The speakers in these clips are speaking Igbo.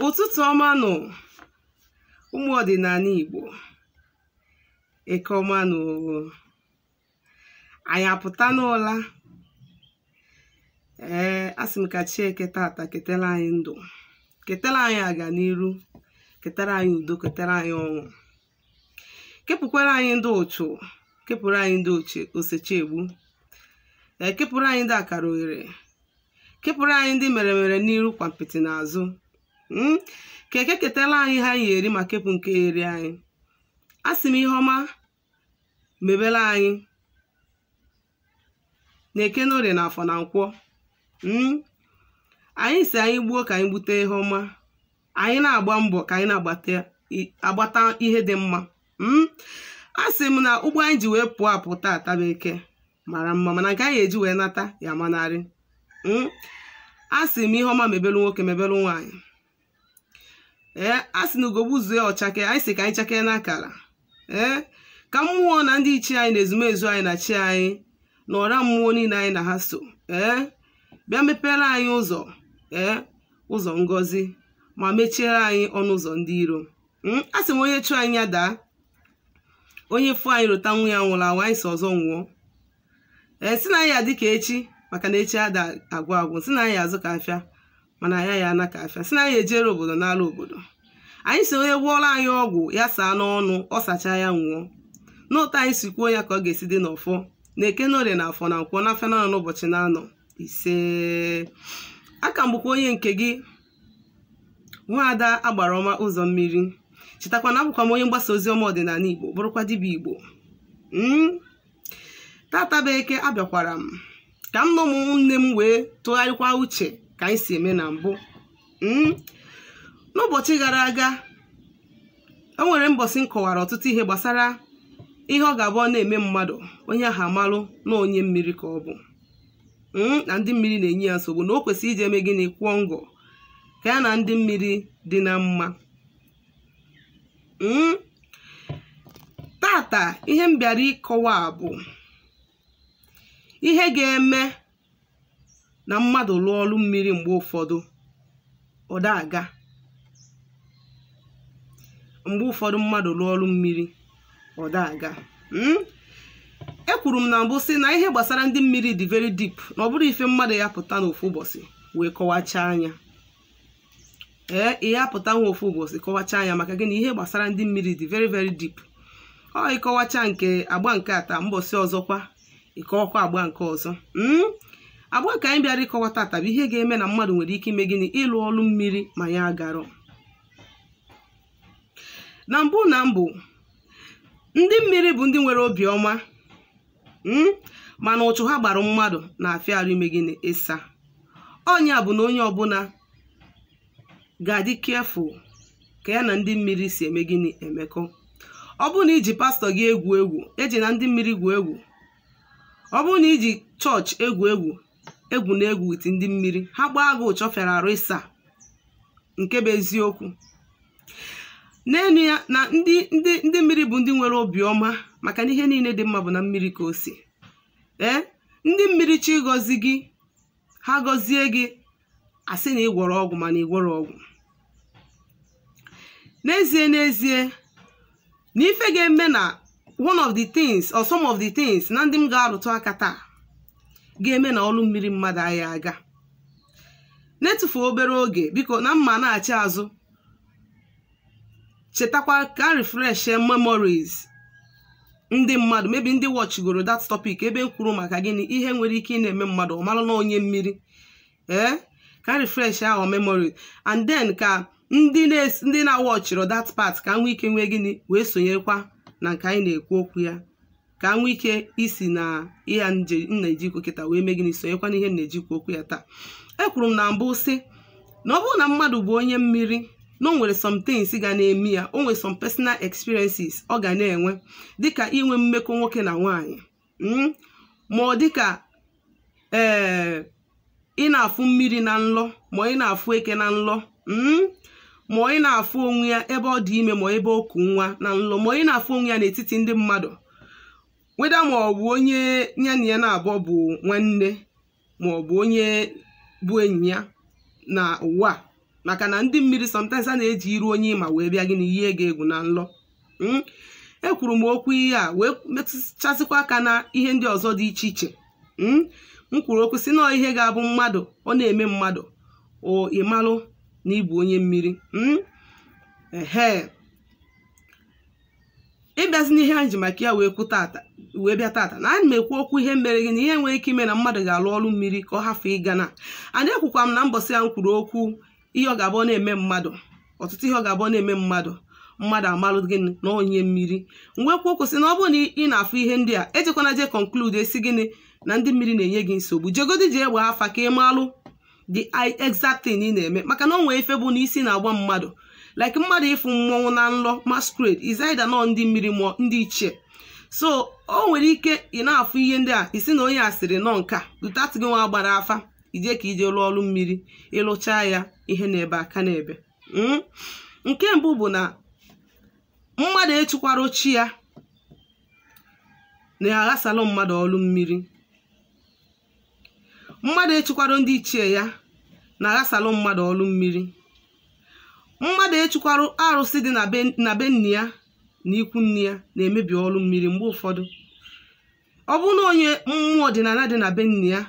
Ụtụtụ ọma nụ, ụmụ ọdịnala Igbo. Eke ọma nụ. Anyị apụta n'ụla. Ee, asị m ka chi eke tata ketara anyị ndụ, ketara anyị aganiru, ketara anyị udo, ketara anyị ọṅụ, kepụkwara anyị ndị ụchụ, kepụrụ anyị ndị osechegbu, ee, kepụrụ anyị ndị akara oghere, kepụrụ anyị ndị mere mere n'iru kwa mpịtị n'azụ. Ka eke ketara anyị ha anyị eri ma kepụ nke eri anyị. Asị m ihe ọma mebere anyị na eke na orie na afọ na nkwọ. Anyị si anyị gbuo ka anyị gbute ihe ọma, anyị na-agba mbọ ka anyị na-agbata ihe dị mma. Asị m na ụgbọ anyị ji wee pụọ apụ taata bụ eke mara mma, mana nke anyị eji wee nata ya manarị. Asị m ihe ọma mebelu nwoke, mebelu nwaanyị. Ee, asị na ugogbu zue ọchake, anyị si ka anyị chakee n'akara. Ee, ka mmụọ na ndị ichie anyị na ezumezu anyị na chi anyị na ọra mmụọ niile anyị na ha so, ee, bịa mepere anyị ụzọ, ee, ụzọ ngọzi, ma mechiere anyị ọnụ ụzọ ndị iro. Asị m onye chụọ anyị ya daa, onye fụ anyị rota nwa ya nwụrụ anwụ, anyị si ọzọ nwụọ. Ee, si na anyị adị ka echi, maka na echi ada agwụ agwụ. Si na anyị azụ ka afịa, mana ya ya ana ka afịa. Si na anyị ejere obodo n'ala obodo. Anyị si onye gwọọrọ anyị ọgwụ ya saa n'ọnụ, ọ sachaa ya nwụọ. N'ụtọ anyị si kwuo ya ka ọ ga-esi dị n'ọfọ na eke na orie na afọ na nkwọ n'afịa na n'ụbọchị na-anọ ise. Aka m bụkwa onye nke gị, nwaada agbara ọma ụzọ mmiri. Chetakwa na abụkwa m onye mgbasa ozi ọma ọdịnala Igbo, bụrụkwa dibịa Igbo. Tata bụ eke, abịakwara m ka m na ụmụnne m wee tụgharịkwa uche ka anyị si eme na mbụ. N'ụbọchị gara aga, o nwere mbọsị m kọwara ọtụtụ ihe gbasara ihe ọ ga-abụ ọ na-eme mmadụ, onye ahụ amalụ na onye mmiri ka ọ bụ, na ndị mmiri na-enye ya nsogbu, na o kwesịrị iji eme gịnị, kwụọ ngọ ka ya na ndị mmiri dị na mma. Tata ihe m bịara ịkọwa bụ ihe ga-eme na mmadụ lụọ ọlụ mmiri mgbe ụfọdụ ọ da-aga. Mgbe ụfọdụ mmadụ lụọ ọlụ mmiri ọ da-aga. Ekwuru m na mbụ sị na ihe gbasara ndị mmiri dị very deep, na ọ bụrụ ife mmadụ ya pụta n'ofu ụbọchị wee kọwachaa anya. Ee, ihe apụta nwa ofu ụbọchị kọwachaa anya, maka gịnị? Ihe gbasara ndị mmiri dị very very deep. Ọ ịkọwacha nke agba nke ata, mbọsị ọzọkwa ịkọwakwa agba nke ọzọ. Agba nke anyị bịara ịkọwa tata bụ ihe ga-eme na mmadụ nwere ike ime gịnị, ịlụ ọlụ mmiri ma ya agarọ. Na mbụ na mbụ, ndị mmiri bụ ndị nwere obiọma, mana ụchụ ha gbara mmadụ na-afịa arụ ime gịnị, ịsa. Ọnya bụ na onye ọbụla ga-adị careful ka ya na ndị mmiri si eme gịnị, emekọ. Ọ bụrụ na iji pastọ gị egwu egwu, eji na ndị mmiri gwu egwu. Ọ bụrụ na iji chọọchị egwu egwu, egwu na egwu wit ndị mmiri, ha gbaa gị ụchọ fịara arụ ịsa, nke bụ eziokwu. N'elu ya na ndị ndị ndị mmiri bụ ndị nwere obiọma, maka na ihe niile dị mma bụ na mmiri ka o si. Ee, ndị mmiri chi gọzi gị, ha gọzie gị, asị na ị gwọrọ ọgwụ, mana ị gwọrọ ọgwụ. N'ezie n'ezie, na ife ga-eme na one of the things or some of the things na ndị m ga-arụtụ aka taa ga-eme na ọlụ mmiri mmadụ agha aga. Na-etufu obere oge, biko, na mma na-achị azụ, chetakwa ka refresh memories ndị mmadụ, maybe ndị watchgoro that topic ebe m kwuru maka gịnị, ihe nwere ike ị na-eme mmadụ ọ malụ na onye mmiri. Ee, ka refresh ahụ memory, and then ka ndị na-watchịrị that part ka nwee ike nwee gịnị wee sonyerekwa na nke anyị na-ekwu okwu ya, ka nwee ike isi na ihe m na-ejikwu kịta wee mee gịnị, sonyekwa n'ihe m na-ejikwu okwu ya taa. Ekwuru m na mbụ sị na ọ bụrụ na mmadụ bụ onye mmiri, na o nwere some things ga na-eme ya, o nwere some personal experiences ọ ga na-enwe, dịka inwe mmekọ nwoke na nwaanyị, ma ọ dịka ee ị na-afụ mmiri na nlọ, ma ị na-afụ eke na nlọ, ma ị na-afụ onwe ya ebe ọ dị ime, ma ebe o ku nwa na nlọ, ma ị na-afụ onwe ya n'etiti ndị mmadụ, weda ma ọ bụ onye ya na ya na-abụọ bụ nwanne, ma ọ bụ onye bụ enyi ya na ụwa. Maka na ndị mmiri sometimes a na-eji iru onye ịma wee bịa gịnị yie gị egwu na nlọ. Ekwuru m okwu ihe a wee metụchasịkwa aka na ihe ndị ọzọ dị iche iche. M kwuru okwu si na ihe ga-abụ mmadụ ọ na-eme mmadụ o ịmalụ na ịbụ onye mmiri. Ehe, ịbịazi n'ihe anyị ji maka ya wee kwu tata, wee bịa tata, na anyị na-ekwu okwu ihe mere gị na ihe nwere ike ime na mmadụ ga-alụ ọrụ mmiri ka ọ hafụ ịga na anyị. Ekwukwa m na mbọsị ya m kwuru okwu ihe ọ ga-abụ na-eme mmadụ, ọtụtụ ihe ọ ga-abụ na-eme mmadụ, mmadụ amalụ gịnị na onye mmiri. Mgbe kwuo okwu sị na ọ bụrụ na ị na-afụ ihe ndị a, ejekwana jee conclude esi gịnị na ndị mmiri na-enye gị nsogbu. Jegodi jee gbaa afa ka ị malụ the exact thing ị na-eme, maka na o nwee ife bụ na isi na-agba mmadụ, like mmadụ ịfụ mmọnwụ na nlọ, masquerade is either nọ ndị mmiri mụọ ndị ichie. So o nwere ike ị na-afụ ihe ndị a, isi na onye asịrị nọ nka dutat gị nwa gbara afa ije ka ije lụọ ọrụ mmiri, ịlụchaa ya ihe na-ebe aka na-ebe. Nke mbụ bụ na mmadụ echukwara chi ya na-aghasalụ mmadụ ọrụ mmiri. Mmadụ echukwara ndị ichie ya na-aghasalụ mmadụ ọrụ mmiri. Mmadụ echukwara arụsị dị na be nne ya na ikwu nne ya na-emebi ọrụ mmiri. Mgbe ụfọdụ ọ bụrụ na onye mmụọ ọdịnala dị na be nne ya,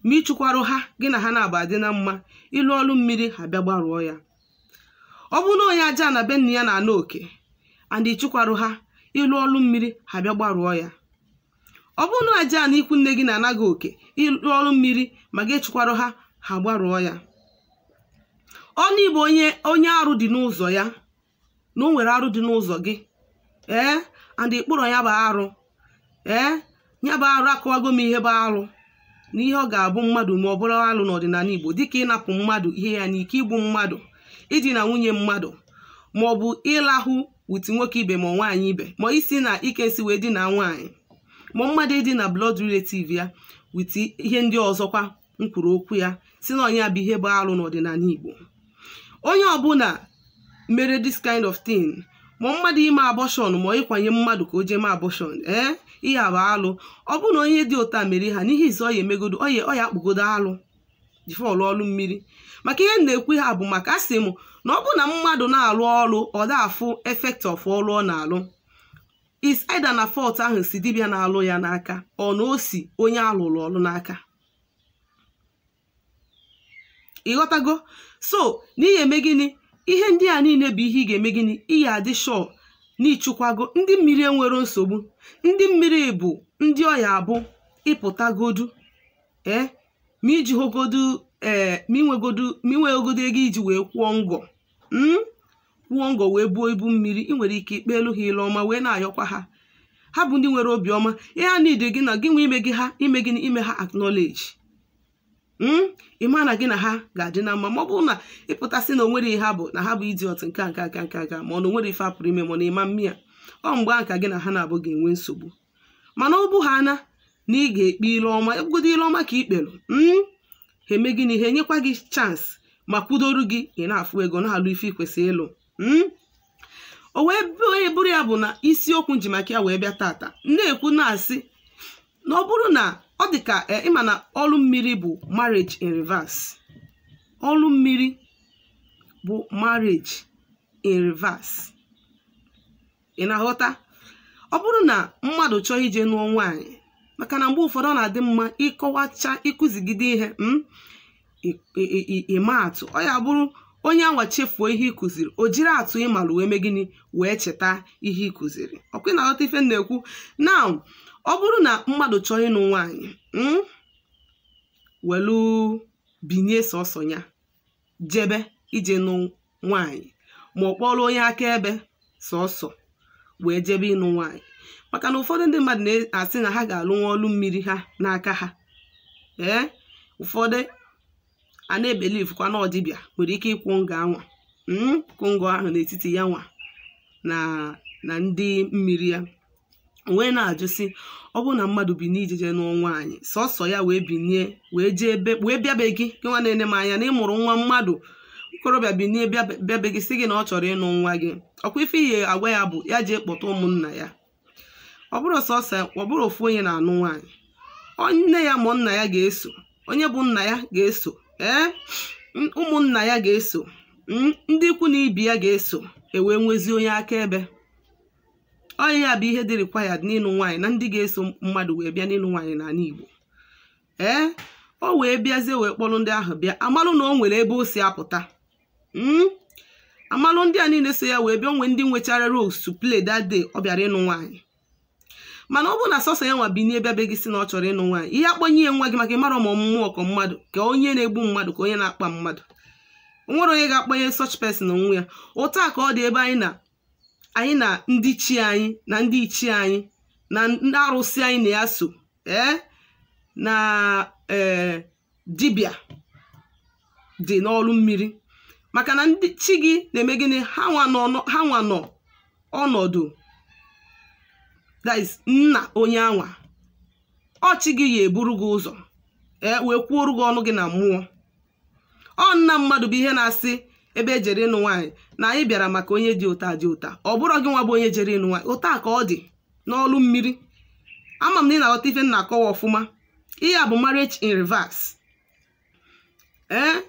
ma ịchụkwarụ ha, gị na ha na-aba dị na mma, ịlụ ọrụ mmiri ha bịa gbarụọ ya. Ọ bụrụ na onye aja na be nne ya na-ana oke and ịchụkwarụ ha, ịlụ ọrụ mmiri ha bịa gbarụọ ya. Ọ bụrụ na aja na ikwu nne gị na-anaghị oke, ịlụ ọrụ mmiri ma gị chụkwarụ ha, ha gbarụọ ya. Ọnụ igbo onye arụ dị n'ụzọ ya, na o nwere arụ dị n'ụzọ gị, ee and ịkpụrọ ya bụ arụ, ee ya bụ arụ akọwago m ihe bụ arụ na ihe ọ ga-abụ mmadụ ma ọ bụrụ alụ n'ọdịnala Igbo, dịka ịnapụ mmadụ ihe ya n'ike, igbu mmadụ, idina nwunye mmadụ, ma ọ bụ ịlahụ wit nwoke ibe ma nwaanyị ibe, ma isi na ike nsi wee dina nwaanyị, ma mmadụ ịdị na blood relative ya, wit ihe ndị ọzọkwa m kwuru okwu ya si na onye bụ ihe bụ alụ n'ọdịnala Igbo. Onye ọbụla mere this kind of thing, ma mmadụ ime abortion, ma ịkwanye mmadụ ka o jee mee abortion, ee ihe a bụ alụ. Ọ bụrụ na onye dị ụta mere ha n'ihe izi, ọ ya emegodo ọ ya akpụgodo alụ before ọlụ ọrụ mmiri. Maka ihe m na-ekwu ha bụ maka asị m na ọ bụrụ na mmadụ na-alụ ọrụ ọ da-afụ effect of ọrụ ọ na-alụ, is either na fault ahụ si dibịa na-alụ ya n'aka, ọ na o si onye alụrụ ọrụ n'aka. Ịghọtago? So n'ihi eme gịnị, ihe ndị a niile bụ ihe ị ga-eme gịnị, ihe adị sure na ịchụkwago ndị mmiri enwero nsogbu. Ndị mmiri bụ ndị ọya abụ ịpụtagodu, ee ma iji hogodu, ee ma inwegodu ego iji wee kwụọ ngọ, kwụọ ngọ wee buo ibu mmiri, ị nwere ike ikpe elu ha ile ọma wee na-ayọkwa ha. Ha bụ ndị nwere obiọma. Ihe a niile gị na gị nwe ime gị ha ime gịnị, ime ha acknowledge, ịma na gị na ha ga-adị na mma. Ma ọ bụrụ na ịpụtasị na onwere ihe ha bụ na ha bụ idiot nke a nke a nke a, ma ọ na onwere ife a pụrụ ime, ma ọ na ịma mmịa, ọ mgbe ahụ ka gị na ha na-abụ ga-enwe nsogbu. Mana ọ bụ ha na na ị ga-ekpe ile ọma, ebugodo ile ọma ka ikpelu, ha eme gịnị, ha enyekwa gị chance ma kwudoru gị, ị na-afụ ego na-alụ ife ikwesị ịlụ. O wee bụrụ ya bụ na isiokwu nji maka ya wee bịa tata na-ekwu na-asị na ọ bụrụ na ọ dị ka ịma na ọrụ mmiri bụ marriage in reverse. Ọrụ mmiri bụ marriage in reverse. Ị na-aghọta? Ọ bụrụ na mmadụ chọọ ije nụọ nwaanyị, maka na mgbe ụfọdụ ọ na-adị mma ịkọwacha ịkụzigide ihe, ịma atụ, ọ ya bụrụ onye anwa chefuo ihe ịkụziri, o jiri atụ ịmalụ wee mee gịnị, wee cheta ihe ịkụziri. Ọkwa ị na-aghọta ife m na-ekwu? Now ọ bụrụ na mmadụ chọọ ịnụ nwaanyị, welu binye sọsọ ya jebe ije nụ nwaanyị, ma ọ kpọrọ onye akaebe sọsọ wee jebe ịnụ nwaanyị, maka na ụfọdụ ndị mmadụ na-asị na ha ga-alụ nwa ọlụ mmiri ha n'aka ha. Ee ụfọdụ a na-ebelivkwa na ọdịbịa nwere ike ịkwụ ngọ anwa, kwụ ngọ ahụ n'etiti ya nwa na ndị mmiri ya. Wee na-ajụsị, ọ bụrụ na mmadụ bi n'ijeje nụọ nwaanyị sọsọ ya wee binie wee jee ebe wee bịabe gị, gị nwa na-ene m anya na ịmụrụ nwa mmadụ okorobịa binie bịabe gị sị gị na ọ chọrọ ịnụ nwa gị, ọkwa ife ihe agwa ya bụ ya jee kpọta ụmụnna ya. Ọ bụrụ sọsọ, ọ bụrụ ofu onye na-anụ nwaanyị, nne ya ma nna ya ga-eso, onye bụ nna ya ga-eso, ee Ụmụnna ya ga-eso, ndị ikwu na ibi ya ga-eso, ewee nwezi onye akaebe. Onye ya bụ ihe dị required n'ịnụ nwaanyị na ndị ga-eso mmadụ wee bịa n'ịnụ nwaanyị n'ala Igbo. Ee, o wee bịazie wee kpọrọ ndị ahụ bịa, amalụ na o nwere ebe o si apụta. Amalụ ndị a niile so ya wee bịa, onwe ndị nwechara roles to play that day ọ bịara ịnụ nwaanyị. Mana ọ bụrụ na sọsọ ya nwa binie bịa be gị si na ọ chọrọ ịnụ nwaanyị, ihe akpọnye ya nwa gị maka ịmara ma mmụọ ka mmadụ, ka onye na-egbu mmadụ, ka onye na-akpa mmadụ, nwere onye ga-akpọnye such person onwe ya. Otu a ka ọ dị ebe anyị na ndị chi anyị na ndị ichie anyị na ndị arụsị anyị na ya so, ee, na ee dibịa dị n'ọrụ mmiri. Maka na ndị chi gị na-eme gịnị? Ha nwa nọ ọnọdụ, that is nna onye anwa. Ọchị gị ya eburu gị ụzọ, ee, wee kwuoru gị ọnụ gị na mmụọ. Ọ nna mmadụ bụ ihe na-asị ebe ejere ịnụ nwaanyị na anyị bịara maka onye dị ụta dị ụta, ọ bụrụ gị nwa bụ onye jere ịnụ nwaanyị. Ụta ka ọ dị n'ọlụ mmiri. Ama m na ị na-aghọta ife m na-akọwa ọfụma. Ihe a bụ marriage in reverse. Ee,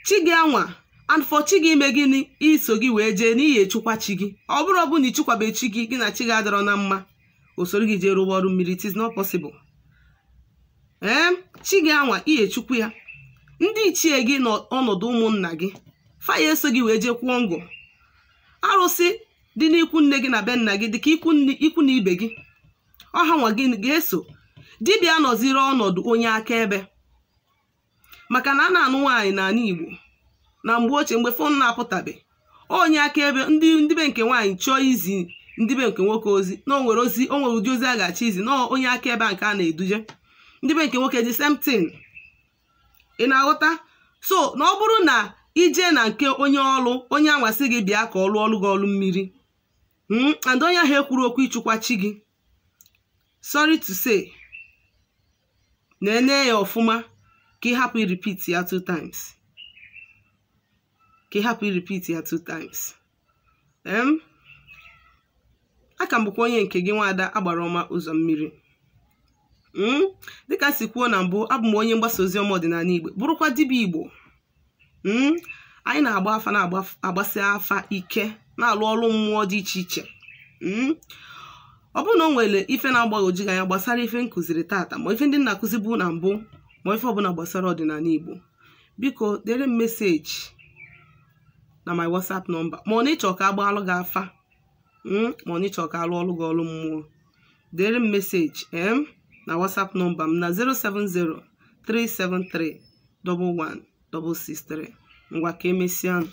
chi gị anwa, and for chi gị ime gịnị? Iso gị wee jee n'ihi echukwa chi gị. Ọ bụrụ ọ bụ na ịchụkwabe chi gị, gị na chi gị adịrọ na mma, o soro gị jee rụwa ọrụ mmiri, it is not possible. Ee, chi gị anwa ihe chukwu ya, ndị ichie gị n'ọnọdụ ụmụnna gị faya eso gị wee jee kwụọ ngọ. Arụsị dị n'ikwu nne gị na be nna gị dịka ikwu na ibe gị, ọha nwa gị ga-eso. Dibịa nọziri ọnọdụ onye akaebe. Maka na a na-anụ nwaanyị n'ala Igbo na mgbe ochie, mgbe fon na-apụtabe, onye akaebe ndị be nke nwaanyị chọọ izi ndị be nke nwoke ozi, na o nwere ozi, o nwere ụdị ozi a ga-achọ izi, na onye akaebe nke a na-eduje ndị be nke nwoke, the same thing. Ị na-aghọta? So na ọ bụrụ na ije na nke onye ọlụ, onye anwasị gị bịa ka ọ lụọ ọlụ gị ọlụ mmiri, and onye ahụ ekwuru okwu ịchụkwa chi gị, sorry to say, na-ene ya ọfụma ka ị hapụ repeat ya 2 times, ka ị hapụ repeat ya 2 times. Aka m bụkwa onye nke gị, nwaada agbara ọma ụzọ mmiri. Dịka si kwuo na mbụ, abụ m onye mgbasa ozi ọma ọdịnala Igbo, bụrụkwa dibịa Igbo. Anyị na-agba afa, na-agbasi afa ike, na-alụ ọrụ mmụọ dị iche iche. Ọ bụrụ na o nwere ife na-agbagwoju gị anya gbasara ife nkụziri tata, ma ife ndị na-akụzi bụ na mbụ, ma ife ọbụla gbasara ọdịnala Igbo, biko dere m meseji na my WhatsApp nọmba, ma ọ na ịchọ ka agbaalụ gị afa, ma ọ na ịchọ ka alụ ọlụ gị ọlụ mmụọ, dere m meseji na WhatsApp nọmba m na 070 373 11 663. Ngwa, ka emesịa.